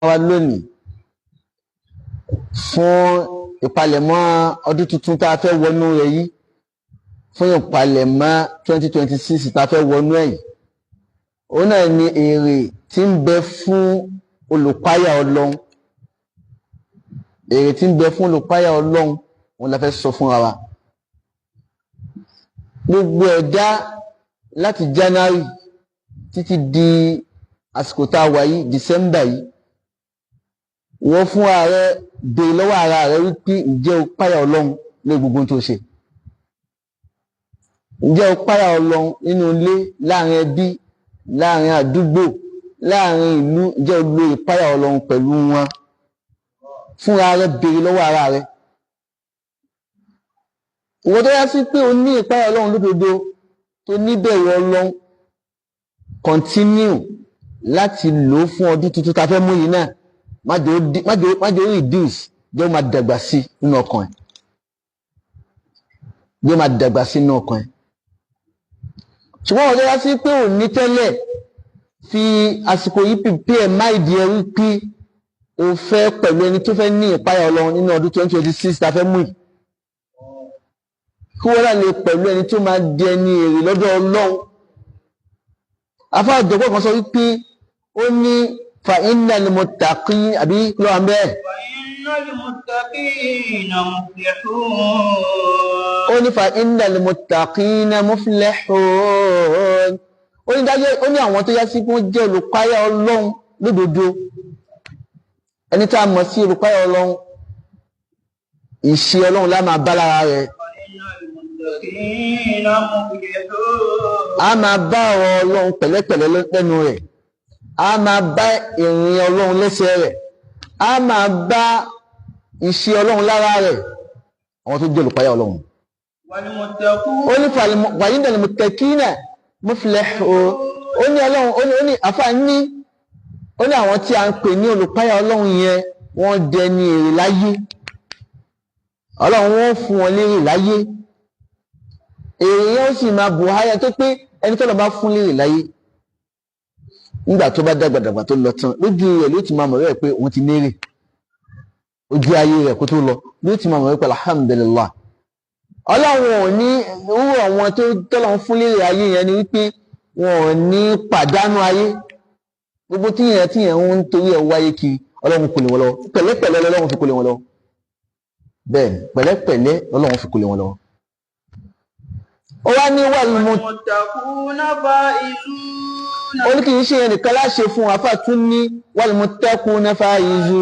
wa lónìí fún ìpalẹ̀mọ́ ọdún tuntun tá a fẹ́ wọnú rẹ̀ yìí, fún ìpalẹ̀mọ́ 2026 tá a fẹ́ wọnú ẹ̀ yìí, òun náà ni èrè tí ń bẹ fún olùpáyà Ọlọ́run. Èrè tí ń bẹ fún olùpáyà Ọlọ́run òun la fẹ́ sọ fúnra wa. Gbogbo ẹ̀dá láti January títí di àsìkò tá a wà yìí, December yìí, wọ́n fún ààrẹ béèrè lọ́wọ́ ara rẹ wípé, ǹjẹ́ o páyà Ọlọ́run ní gbogbo tó ṣe? Ǹjẹ́ o páyà Ọlọ́run nínú ilé, láàrin ẹbí, láàrin àdúgbò, láàrin ìlú? Ǹjẹ́ o lo ìpáyà Ọlọ́run pẹ̀lú wọn? Fúnra rẹ béèrè lọ́wọ́ ara rẹ. Ìwọ tó yá sí pé o ní ìpáyà Ọlọ́run lódodo, tó níbẹ̀rù Ọlọ́run, continue láti lò ó fún ọdún tuntun tá a fẹ́ mú yìí náà. Má jẹ́ ó reduce, jẹ́ ó máa dàgbà sí nínú ọkàn ẹ̀, jẹ́ ó máa dàgbà sí nínú ọkàn ẹ̀. Ṣùgbọ́n ọ̀dọ́ wá sí pé ò ní tẹ́lẹ̀, fi àsìkò yìí prepare mind ẹ wípé o fẹ́ pẹ̀lú ẹni tó fẹ́ ní ìpáyà Ọlọ́run nínú ọdún 2026 tá a fẹ́ mú yìí, kí wọ́n lè pẹ̀lú ẹni tó máa di ẹni èrè lọ́dọ̀ Ọlọ́run. Afáàjọpọ̀ kan sọ wípé ó ní fa innal muttaqin, àbí kí ló wà ń bẹ́ẹ̀? Fa innal muttaqina muflihun. Ó ní fa innal muttaqina muflihun. Ó ní dájọ́, ó ní àwọn tó yá sí pé wọ́n jẹ́ olùpáyà Ọlọ́run lódodo. Ẹni tá a mọ̀ sí olùpáyà Ọlọ́run, ìṣe Ọlọ́run lá máa bá lára rẹ̀. Fa innal muttaqina muflihun. A máa bá ọ̀rọ̀ Ọlọ́run pẹ̀lẹ́pẹ̀lẹ́ lẹ́nu rẹ̀, a máa bá ìrìn Ọlọ́run lẹ́sẹ̀ rẹ̀, a máa bá ìṣe Ọlọ́run lára rẹ̀, àwọn tó jẹ́ olùpáyà Ọlọ́run. Wal muttaqun. Ó ní fa innal muttaqina muflihun. Ó ní Ọlọ́run, ó ní àfa ní, ó ní àwọn tí a ń pè ní olùpáyà Ọlọ́run yẹn, wọ́n dẹni èrè láyé. Ọlọ́run wọ́n fún wọn lérè láyé, èrè yẹn ó sì máa bù háyà tó pé ẹni tó lọ bá fún lérè láyé, nígbà tó bá dàgbàdàgbà tó lọ tán, lójú rẹ̀ ló ti máa mọ̀ rẹ̀ pé òun ti nérè. Ojú ayé rẹ̀ kó tó lọ ló ti máa mọ̀ rẹ̀ pé alhamdulillah. Ọlọ́run ò ní irú àwọn tó tọ́lọ́run fún lérè ayé yẹn ni wípé wọn ò ní pàdánù ayé. Gbogbo tíyẹn ń torí ẹ̀ wáyé kiri, Ọlọ́run kò lè wọn lọ́wọ́. Pẹ̀lẹ́pẹ̀lẹ́ Ọlọ́run fi kò lè wọn lọ́wọ́. Bẹ́ẹ̀ ni, pẹ̀lẹ́pẹ̀lẹ́ Ọlọ́run fi kò lè wọn lọ́wọ́. Ó wá ní wà lómo. Muttaquna faizun. Ó ní kì í ṣe ẹnìkan láṣẹ fún àfà, tún ní wal muttaquna faizu.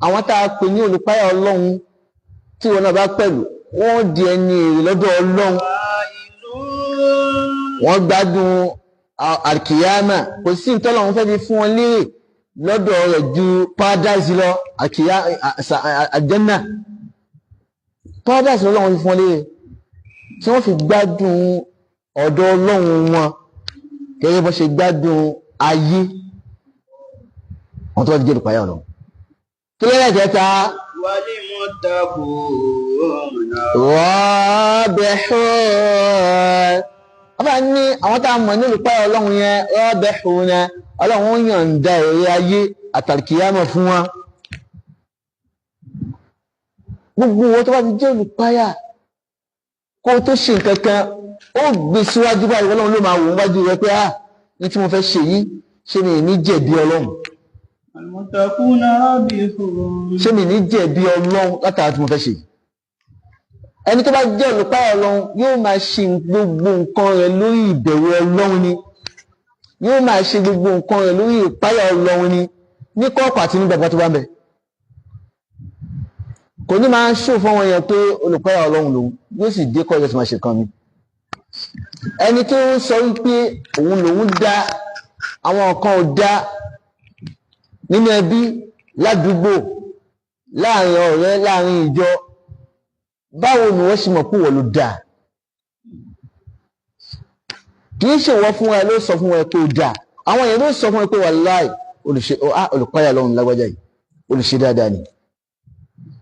Àwọn tá a pè ní olùpáyà Ọlọ́run tí wọn náà bá pẹ̀lú, wọ́n di ẹni èrè lọ́dọ̀ Ọlọ́run. Faizun. Wọ́n gbádùn àkìyámà. Kò sí ìtọ́lọ́run fẹ́ fi fún wọn lérè lọ́dọ̀ rẹ̀ ju paradise lọ, àjẹ́nà paradise lọ́lọ́run fi fún wọn lérè tí wọ́n fi gbádùn ọ̀dọ̀ Ọlọ́run wọn gẹ́gẹ́ bó ṣe gbádùn ayé. Wọn tó bá ti jẹ́ olùpáyà Ọlọ́run. Kí lẹ́yìn kẹta? Wal muttaquna Rabihun. Wọ́n bá ní àwọn tá a mọ̀ ní olùpáyà Ọlọ́run yẹn, rabihun, Ọlọ́run ó yọ̀ǹda èrè ayé àtàlùkìyámọ̀ fún wọn. Gbogbo wọn tó bá ti jẹ́ olùpáyà, kó tó ṣe nǹkan kan, ó gbé síwájú báyìí, Ọlọ́run ló máa wò ó wájú rẹ pé ah, ní tí mo fẹ́ ṣe yìí, ṣé mi ní jẹ̀bi Ọlọ́run? Wal muttaquna rabihun. Ṣé mi ní jẹ̀bi Ọlọ́run látara tí mo fẹ́ ṣe yìí? Ẹni tó bá jẹ́ olùpáyà Ọlọ́run yóò máa ṣe gbogbo nǹkan rẹ̀ lórí ìbẹ̀rù Ọlọ́run ni, yóò máa ṣe gbogbo nǹkan rẹ̀ lórí ìpáyà Ọlọ́run ni, ní kọ̀ọ̀kọ̀ àti ní gbàgbọ́ tó bá ń bẹ̀. Kò ní máa ṣó fún wọn yẹn pé olùpáyà Ọlọ́run lòun, yóò sì dé kọ́, yóò sì máa ṣe kan mi. Ẹni tó ń sọ wípé òun lòun dá, àwọn kan ò dá, nínú ẹbí, ládùúgbò, láàrin ọ̀rẹ́, láàrin ìjọ, báwo ni wọ́n ṣe mọ̀ pé wọ́n ló dáa? Kì í ṣe wọ́n fún ẹ ló sọ fún ẹ pé ó dáa, àwọn èèyàn ló sọ fún ẹ pé wàláì olùpáyà Ọlọ́run lágbájá yìí, olùṣe dáadáa ni.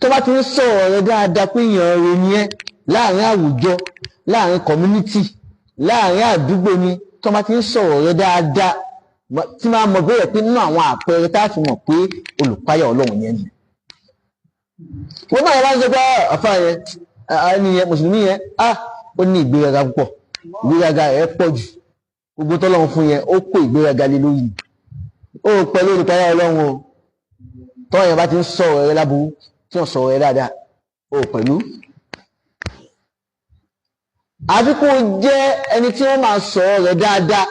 Tó bá ti ń sọ̀rọ̀ rẹ dáadáa pé èèyàn rẹ ni ẹ́ láàrin àwùjọ, láàrin community, láàrin àdúgbò ni, tó bá ti ń sọ̀rọ̀ rẹ dáadáa Tí máa mọ̀ bẹ́ẹ̀ pé nínú àwọn àpẹẹrẹ tá a fi mọ̀ pé olùpáyà Ọlọ́run yẹn ni. Wọ́n náà wá ń sọ pé àfa yẹn, ẹni yẹn, mùsùlùmí yẹn, á ó ní ìgbéraga púpọ̀, ìgbéraga ẹ̀ pọ̀ jù, gbogbo tọ́lọ́run fún yẹn ó kó ìgbéraga lé lórí. Ó pẹ̀lú olùpáyà Ọlọ́run o. Tọ́wọ́ yẹn bá ti ń sọ̀rọ̀ rẹ láburú, tí wọ́n sọ̀rọ̀ rẹ dáadáa, ó pẹ̀lú. Àfi kó jẹ́ ẹni tí wọ́n máa sọ̀rọ̀ rẹ dáadáa.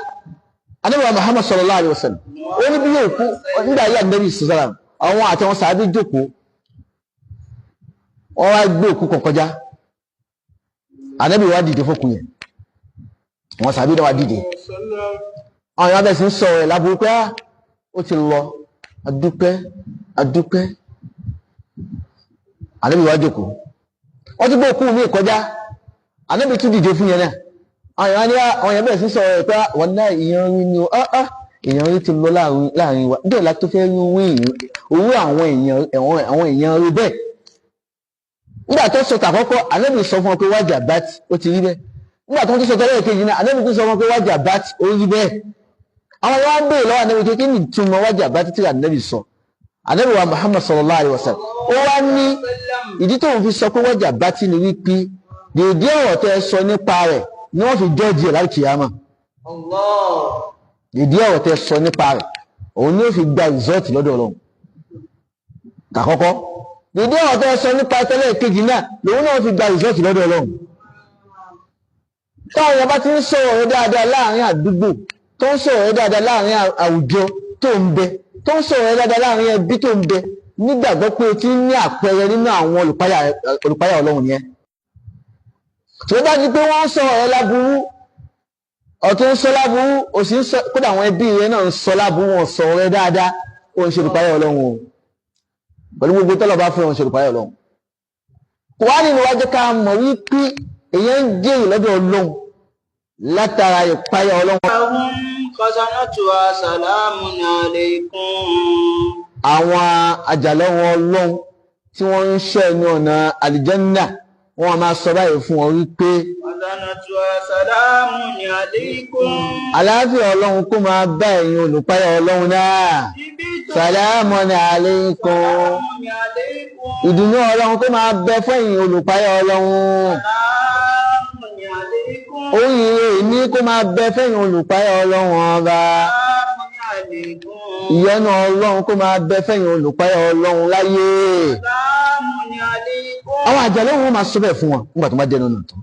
Ànábì wa Muhammad sallallahu alaihi wasallam, ó ní bí yóò kú nígbà yíyá Ànábì sallam, àwọn àtàwọn sàábí jókòó, wọ́n wá gbé òkú kan kọjá. Ànábì wá dìde fókun yẹn, àwọn sàábí náà wá dìde. Àwọn èèyàn bẹ̀rẹ̀ sí ń sọ̀rọ̀ ẹ̀ láburú pé ó ti lọ, adúpẹ́ adúpẹ́. Ànábì wá jókòó, wọ́n ti gbé òkú mi kọjá, Ànábì tún dìde fún yẹn náà. Àwọn èèyàn bẹ̀rẹ̀ sí sọ̀rọ̀ ẹ̀ pé wọ́n ná èèyàn rí ni o, èèyàn rí ti lọ láàrin wa, nítorí la tó fẹ́ rí owó àwọn èèyàn rí bẹ́ẹ̀. Nígbà tó sọ tàkọ́kọ́, Ànábì sọ fún wọn pé wájà bát ó ti rí bẹ́ẹ̀. Nígbà tó tún sọ tẹ́lẹ̀ kejì náà, Ànábì tún sọ fún wọn pé wájà bát ó rí bẹ́ẹ̀. Àwọn èèyàn wá ń béèrè lọ́wọ́ Ànábì pé kí ni ìtumọ̀ wájà bát tí Ànábì sọ. Ànábì wa Muhammad sallallahu alaihi wasallam, ó wá ní ìdí tóun fi sọ pé wájà bát ni wípé dèédé ọ̀rọ̀ tẹ́ sọ nípa rẹ̀ ni wọ́n fi jọ́ọ̀jì ẹ̀ láti kìyàmà. Ìdí ọ̀rọ̀ tẹ́ sọ nípa rẹ̀ òun ni ó fi gba rìsọ́ọ̀tì lọ́dọ̀ Ọlọ́run. Kàkọ́kọ́ ìdí ọ̀rọ̀ tẹ́ sọ nípa tẹ́lẹ̀ kejì náà lòun náà fi gba rìsọ́ọ̀tì lọ́dọ̀ Ọlọ́run. Táwọn èèyàn bá ti ń sọ̀rọ̀ rẹ̀ dáadáa láàrin àdúgbò, tó ń sọ̀rọ̀ rẹ̀ dáadáa láàrin àwùjọ tó ń bẹ, tó ń sọ̀rọ̀ rẹ̀ dáadáa láàrin ẹbí tó ń bẹ, nígbàgbọ́ pé o ti ní àpẹẹrẹ nínú àwọn olùpáyà Ọlọ́run yẹn. Tó bá di pé wọ́n ń sọ ọ̀rẹ́ láburú, ọ̀tún ń sọ láburú, òsì ń sọ, kódà àwọn ẹbí rẹ náà ń sọ láburú, wọn sọ ọ̀rẹ́ dáadáa, ó ń ṣe olùpáyà Ọlọ́run o. Pẹ̀lú gbogbo tọ́lọ̀ bá fún ẹ̀, ń ṣe olùpáyà Ọlọ́run. Kùránì ni wá jẹ́ ká mọ̀ wípé èèyàn ń jèrè lọ́dọ̀ Ọlọ́run látara ìpáyà Ọlọ́run. Àwọn àjàlọ́wọ́ Ọlọ́run tí wọ́n ń ṣọ́ ẹnu ọ̀nà àlìjẹ́nnà, wọ́n máa sọ báyìí fún wọn wípé àlàáfíà Ọlọ́run kó máa bá ẹ̀yin olùpáyà Ọlọ́run náà. Sàlámù alaykum. Ìdùnnú Ọlọ́run kó máa bẹ fún ẹ̀yin olùpáyà Ọlọ́run. Oríire ìní kó máa bẹ fún ẹ̀yin olùpáyà Ọlọ́run ọba. Ìyọ́nú Ọlọ́run kó máa bẹ fún ẹ̀yin olùpáyà Ọlọ́run láyé. Àwọn àjàlẹ́ wọn máa sọ bẹ́ẹ̀ fún wọn nígbà tó bá dẹnu nà tán.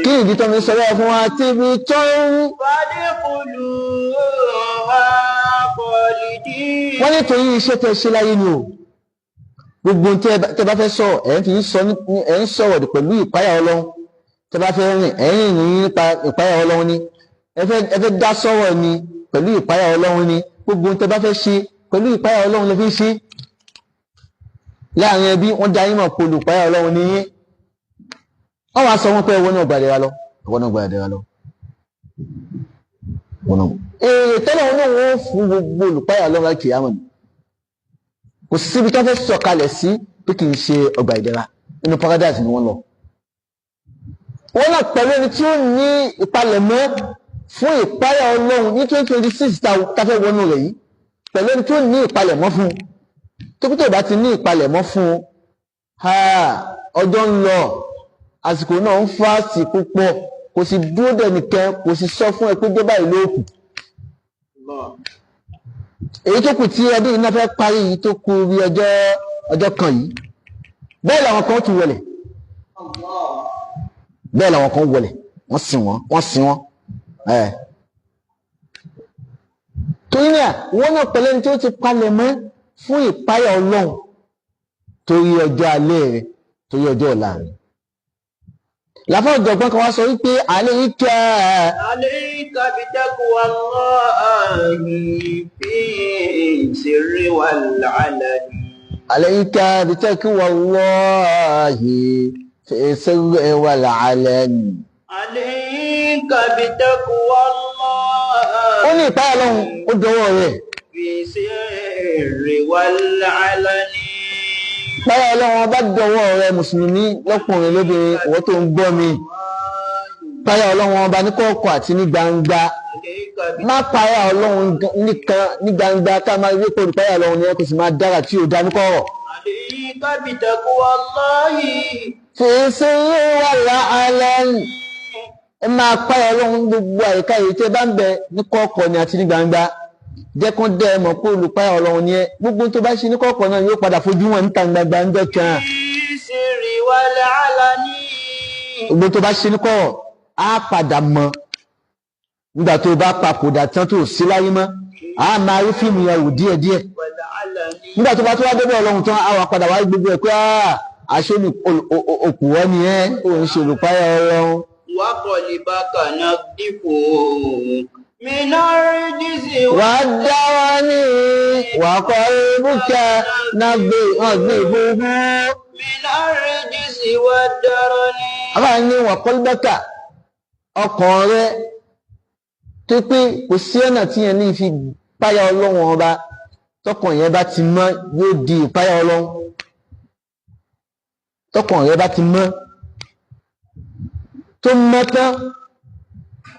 Kí ìdí tó fi sọ bẹ́ẹ̀ fún wa tí ibi tó ń. Wọ́n ní torí iṣẹ́ tẹ́ ṣe láyé ni o. Gbogbo tẹ́ bá fẹ́ sọ̀rọ̀, ẹ̀ ń fi sọ, ẹ̀ ń sọ̀rọ̀ pẹ̀lú ìpáyà Ọlọ́run. Tẹ́ bá fẹ́ rìn, ẹ̀ ń rìn nípa ìpáyà Ọlọ́run ni. Ẹ fẹ́ dá sọ̀rọ̀ ni pẹ̀lú ìpáyà Ọlọ́run ni. Gbogbo tẹ́ bá fẹ́ ṣe pẹ̀lú ìpáyà Ọlọ́run lè fi ṣe. Láàrin ẹbí, wọ́n dá yín mọ̀ pé olùpáyà Ọlọ́run ni yín. Wọ́n wá sọ wọ́n pé ẹwọ́n náà gbàdéra lọ, ẹwọ́n náà gbàdéra lọ. Èrè tẹ́lẹ̀ wọn náà wọ́n fún gbogbo olùpáyà Ọlọ́run láti kìyàmọ̀ ni. Kò síbi tó fẹ́ sọ̀kalẹ̀ sí pé kì í ṣe ọgbà ìdẹ̀ra, nínú paradise ni wọ́n lọ. Wọ́n náà pẹ̀lú ẹni tí ó ní ìpalẹ̀mọ́ fún ìpáyà Ọlọ́run ní 2026 tá fẹ́ wọnú rẹ̀ yìí, pẹ̀lú ẹni tí ó ní ìpalẹ̀mọ́ fún. Tókítọ̀ ìbá ti ní ìpalẹ̀mọ́ fún, ọjọ́ ń lọ, àsìkò náà ń fásì púpọ̀, kò sì dúró dẹ̀ nìkan, kò sì sọ fún ẹ pé dé báyìí ló kù. Èyí tó kù tí ọdún yìí náà fẹ́ parí yìí tó kù bí ọjọ́ kan yìí, bẹ́ẹ̀ làwọn kan tún wọlẹ̀, bẹ́ẹ̀ làwọn kan wọlẹ̀, wọ́n sìn wọ́n, wọ́n sìn wọ́n. Torí náà wọ́n náà pẹ̀lú ẹni tí ó ti palẹ̀mọ́ fún ìpáyà Ọlọ́run torí ọjọ́ alẹ́ rẹ̀, torí ọjọ́ ọ̀la rẹ̀. Làfáà ọ̀jọ̀gbọ́n kan wá sọ wípé alayka alayka bitaqwallahi fi sirri wal alani. Alayka bitaqwallahi fi sirri wal alani. Alayka bitaqwallahi. Ó ní ìpáyà Ọlọ́run ó dọwọ́ rẹ̀. Fi sirri wal alani. Ìpáyà Ọlọ́run ọba dọwọ́ rẹ̀ mùsùlùmí lọ́kùnrin lóbìnrin, ìwọ tó ń gbọ́ mi. Ìpáyà Ọlọ́run ọba ní kọ̀ọ̀kọ̀ àti ní gbangba. Alayka Má páyà Ọlọ́run nìkan ní gbangba ká máa rí pé olùpáyà Ọlọ́run ni ẹ kò sì máa dára tí ò dá ní kọ̀rọ̀. عليك بتقوى الله. Fi sirri wal alan, ẹ máa páyà Ọlọ́run gbogbo àyíká yìí tẹ́ bá ń bẹ ní kọ̀ọ̀kọ̀ ni àti ní gbangba. Jẹ́ kán dẹ́ ẹ mọ̀ pé olùpáyà Ọlọ́run ni ẹ. Gbogbo tó bá ṣe ní kọ̀ọ̀kọ̀ náà yóò padà fojú wọn níta gbangba ń jẹ́ kan. في سر والعلن. Gbogbo tó bá ṣe ní kọ̀rọ̀ á padà mọ̀ nígbà tó bá papòdà tán tó sí láyé mọ́, á máa rí fíìmù yẹn wò díẹ̀díẹ̀. والعلن. Nígbà tó bá tó wá débẹ̀ Ọlọ́run tán, á wà padà wá gbogbo ẹ̀ pé àṣé òpùwọ́ ni ẹ́, òun ṣe olùpáyà Ọlọ́run. وقلبك نظفه من الرجس. Wà á dá wa ní wà á kọ́ ibùkẹ́ náà gbé wọn gbé ìfowópamọ́. من الرجس والدرن. Àbá ní wà kọ́lbẹ́kà, ọkàn rẹ tó pé kò sí ọ̀nà tí yẹn ní fi páyà Ọlọ́run ọba, tọkàn yẹn bá ti mọ́ yóò di ìpáyà Ọlọ́run. Tọkàn rẹ bá ti mọ́ tó mọ́ tán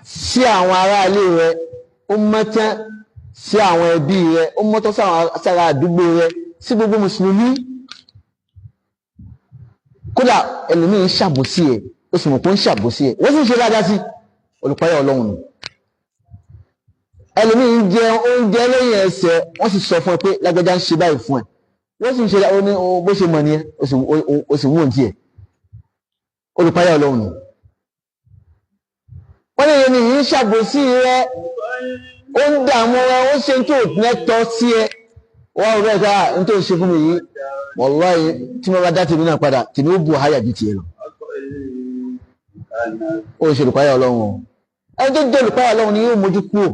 sí àwọn aráalé rẹ, ó mọ́ tán sí àwọn ẹbí rẹ, ó mọ́ tán sára àdúgbò rẹ, sí gbogbo mùsùlùmí. Kódà ẹlòmíín ṣàbòsí ẹ, ó sì mọ̀ pé ó ń ṣàbòsí ẹ, wọ́n sì ń ṣe dáadáa sí olùpáyà Ọlọ́run nù. Ẹlòmíín jẹ oúnjẹ lẹ́yìn ẹsẹ̀, wọ́n sì sọ fún ẹ pé lágbájá ń ṣe báyìí fún ẹ, wọ́n sì ń ṣe ó ní bó ṣe mọ̀ nìyẹn, ó sì wọ́n tiẹ̀ olùpáyà Ọlọ́run nù. Wọ́n lè ní yìí ń ṣàbòsí rẹ, ó ń dààmú rẹ, ó ṣe tó lẹ́tọ́ sí ẹ, wọ́n rẹ̀ ká n tó ń ṣe fún mi yìí, wàláhì tí mo bá dá tèmi náà padà, tèmi ó bu àyà ju tiẹ̀ lọ. Ó ń ṣe olùpáyà Ọlọ́run o. Ẹni tó jẹ́ olùpáyà Ọlọ́run ni yóò mójú kúrò,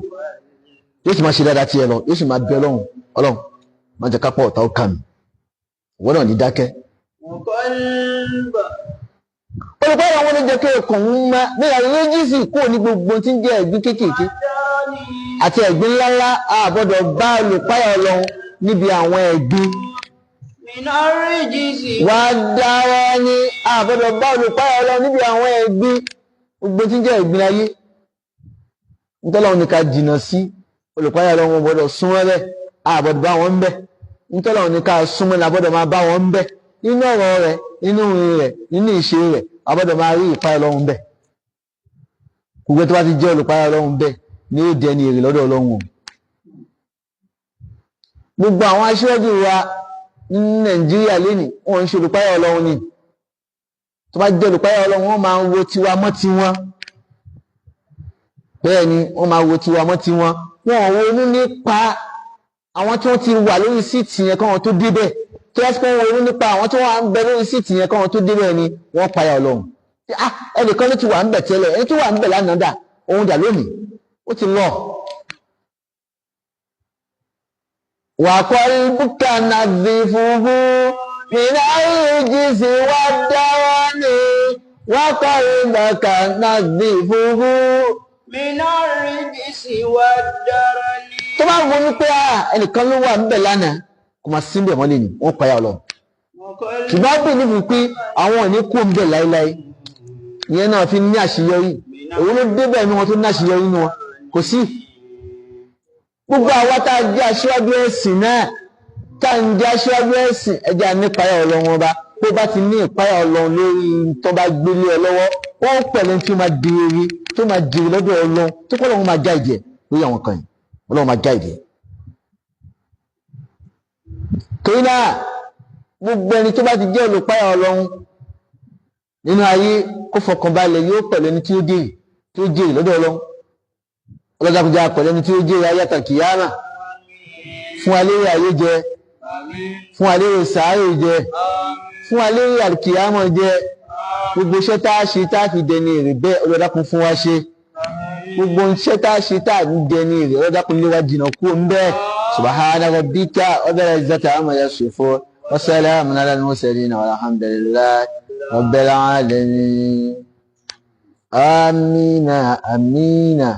yóò sì máa ṣe dáadáa tiẹ̀ lọ, yóò sì máa bẹ Ọlọ́run, Ọlọ́run má jẹ́ kápọ̀ ọ̀tá ó kà mí, ìwọ náà ní dákẹ́. Olùpáyà wọn ló jẹ́ kí ọkàn ń má nígbà méjì sì kúrò ní gbogbo tí ń jẹ́ ẹ̀gbin kéékèèké àti ẹ̀gbin ńláńlá. A gbọ́dọ̀ bá olùpáyà Ọlọ́run níbi àwọn ẹ̀gbin. Wà á dára ní a gbọ́dọ̀ bá olùpáyà Ọlọ́run níbi àwọn ẹ̀gbin, gbogbo tí ń jẹ́ ẹ̀gbin láyé. Ntọ́lọ́run ní ká jìnnà sí, olùpáyà Ọlọ́run wọn gbọ́dọ̀ súnmọ́ bẹ́ẹ̀, a gbọ́dọ̀ bá wọn bẹ́ẹ̀. Ntọ́lọ́run ní ká súnmọ́ la gbọ́dọ̀ máa bá wọn bẹ́ẹ̀ nínú ọ̀rọ̀ rẹ̀, nínú ìrìn rẹ̀, nínú ìṣe rẹ̀, a gbọ́dọ̀ máa rí ìpáyà Ọlọ́run bẹ́ẹ̀. Gbogbo tó bá ti jẹ́ olùpáyà Ọlọ́run bẹ́ẹ̀ ni ó di ẹni èrè lọ́dọ̀ Ọlọ́run o. Gbogbo àwọn aṣíwájú wa ní Nàìjíríà lénìí, wọ́n ń ṣe olùpáyà Ọlọ́run ni. Tó bá jẹ́ olùpáyà Ọlọ́run, wọ́n máa ń wo tiwa mọ́ tiwọn. Bẹ́ẹ̀ ni wọ́n máa wo tiwa mọ́ tiwọn. Wọ́n ò ronú nípa àwọn tí wọ́n ti wà lórí síìtì yẹn káwọn tó débẹ̀. Tó yẹ kí wọ́n ronú nípa àwọn tí wọ́n ń bẹ lórí síìtì yẹn káwọn tó débẹ̀ ni wọ́n páyà Ọlọ́run. Ẹnìkan ló ti wà ń bẹ̀ tẹ́lẹ̀, ẹni tó wà ń bẹ̀ lánàá dà, òun dà lónìí, ó ti lọ. Wàkọ́lùkà nàdìfúhù mìíràn wà dáwà ní wàkọ́lùkà nàdìfúhù. Tó bá ronú pé ẹnìkan ló wà níbẹ̀ lánàá, kò máa sí níbẹ̀ mọ́lẹ̀ ni, wọ́n payà Ọlọ́run. Ṣùgbọ́n bí níbi pé àwọn ò ní kú níbẹ̀ láéláé, ìyẹn náà fi ní àṣeyọrí. Òun ló débẹ̀ ní wọn tó ní àṣeyọrí ní wọn, kò sí. Gbogbo àwa tá a jẹ́ aṣíwájú ẹ̀sìn náà, tá a ń jẹ́ aṣíwájú ẹ̀sìn, ẹ jẹ́ a ní ìpáyà Ọlọ́run ọba. Bó bá ti ní ìpáyà Ọlọ́run lórí tó bá gbélé ẹ lọ́wọ́, wọ́n pẹ̀lú tí ó máa di eré, tó máa jèrè lọ́dọ̀ Ọlọ́run, tó kọ́ Ọlọ́run máa já ìjẹ lórí àwọn kan yìí, Ọlọ́run máa já ìjẹ. Torí náà, gbogbo ẹni tó bá ti jẹ́ olùpáyà Ọlọ́run nínú ayé, kó fọkànbalẹ̀, yóò pẹ̀lú ẹni tí ó jèrè, tí ó jèrè lọ́dọ̀ Ọlọ́run. Ọlọ́dàkùnjá pẹ̀lú ẹni tí ó jèrè ayé àtàkìyámà, fún alérè ayé jẹ, fún alérè sàárè jẹ, fún alérè àkìyámà jẹ. Gbogbo iṣẹ́ tá a ṣe tá a fi dẹni èrè bẹ́ẹ̀, ọlọ́dàkùn fún wa ṣe. Gbogbo iṣẹ́ tá a ṣe tá a fi dẹni èrè, ọlọ́dàkùn lé wa jìnnà kúrò ń bẹ́ẹ̀. Subhana rabbika rabbil izzati amma yasifun wa salamun ala al-mursalin walhamdulillahi rabbil alamin. Amina amina.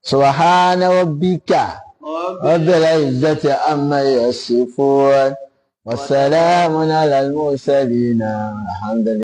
Subhana rabbika rabbil izzati amma yasifun wa salamun ala al-mursalin walhamdulillahi.